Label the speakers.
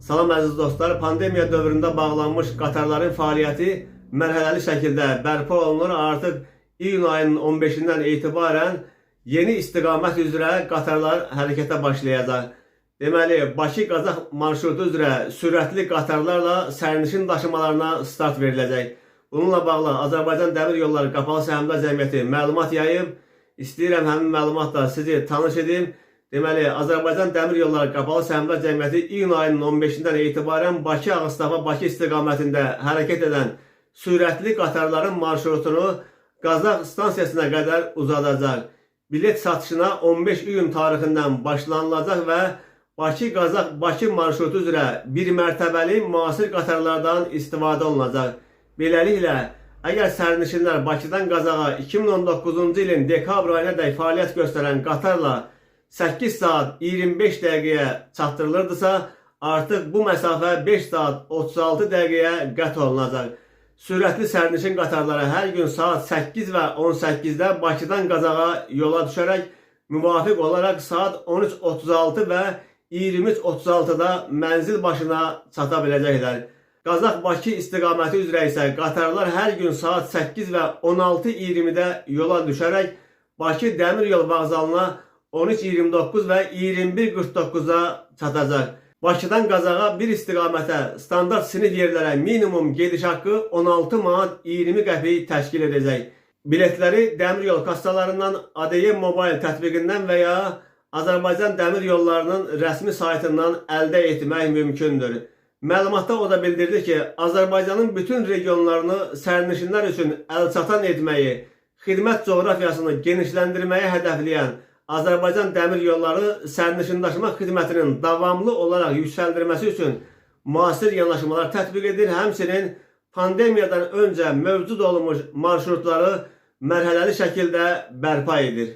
Speaker 1: Salam əziz dostlar, pandemiya dövründə bağlanmış qatarların fəaliyyəti mərhələli şəkildə bərpa olunur. Artıq iyun ayının 15-dən etibarən yeni istiqamət üzrə qatarlar hərəkətə başlayacaq. Deməli, Bakı-Qazax marşrutu üzrə sürətli qatarlarla sərnişin daşımalarına start veriləcək. Bununla bağlı Azərbaycan Dəmir Yolları Qapalı Səhmdar Cəmiyyəti məlumat yayıb. İstəyirəm həmin məlumatla sizi tanış edim. Deməli, Azərbaycan Dəmir Yolları Qapalı Səhmdar Cəmiyyəti iyun ayının 15-dən etibarən Bakı-Ağstafa-Bakı istiqamətində hərəkət edən sürətli qatarların marşrutunu Qazax stansiyasına qədər uzadacaq. Bilet satışına 15 iyun tarixindən başlanılacaq və Bakı-Qazax-Bakı marşrutu üzrə bir mərtəbəli müasir qatarlardan istifadə olunacaq. Beləliklə, əgər sərnişinlər Bakıdan Qazaxa 2019-cu ilin dekabr ayına dək fəaliyyət göstərən qatarla 8 saat 25 dəqiqəyə çatdırılırdısa, artıq bu məsafə 5 saat 36 dəqiqəyə qət olunacaq. Sürətli sərnişin qatarları hər gün saat 8 və 18-də Bakıdan Qazaxa yola düşərək müvafiq olaraq saat 13:36 və 23:36-da mənzil başına çata biləcəklər. Qazax-Bakı istiqaməti üzrə isə qatarlar hər gün saat 8 və 16:20-də yola düşərək Bakı Dəmir Yol Vağzalına 13:29 və 21:49-da çatacaq. Bakıdan Qazaxa bir istiqamətə standart sinif yerlərə minimum gediş haqqı 16 manat 20 qəpik təşkil edəcək. Biletləri dəmir yol kassalarından, ADY Mobile tətbiqindən və ya Azərbaycan Dəmir Yollarının rəsmi saytından əldə etmək mümkündür. Məlumatda o da bildirdi ki, Azərbaycanın bütün regionlarını sərnişinlər üçün əlçatan etməyi, xidmət coğrafiyasını genişləndirməyi hədəfləyən Azərbaycan Dəmir Yolları sərnişindaşıma xidmətinin davamlı olaraq yüksəldirilməsi üçün müasir yanaşmalar tətbiq edir. Həmçinin pandemiyadan öncə mövcud olmuş marşrutları mərhələli şəkildə bərpa edir.